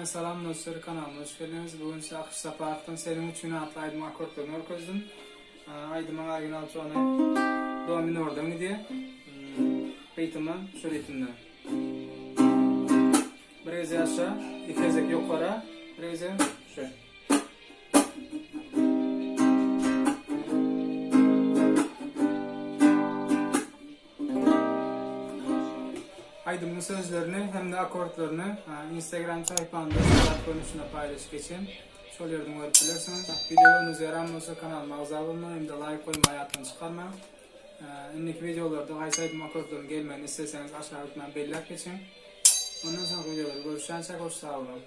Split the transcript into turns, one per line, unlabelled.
Salam dostlar kanalyma hoş geldiňiz. Bu gün size Akyş Saparowdan Seniň üçin atly aýdymyň akkordlaryny görkezdim. Aýdymyň original tony do minordan gidýär. Ritmi şu ritmde. Bir gezek aşağı, iki gezek ýokara, bir gezek şu. Aýdymyň sözlerini hem-de akkordlaryny Instagram sahypamda surat görnüşinde paýlaşyp geçen. Şol ýerden görüp bilersiňiz. Wideo göwnüňize ýaran bolsa kanalyma agza bolmagy hem-de laýk goýmagy ýatdan çykarmaň. Indiki wideolarda haýsy aýdym akkordlaryň gelmegini isleseňiz aşak hökman belläp geçiň. Mundan soňky wideolarda görüşýänçäk hoş sag boluň.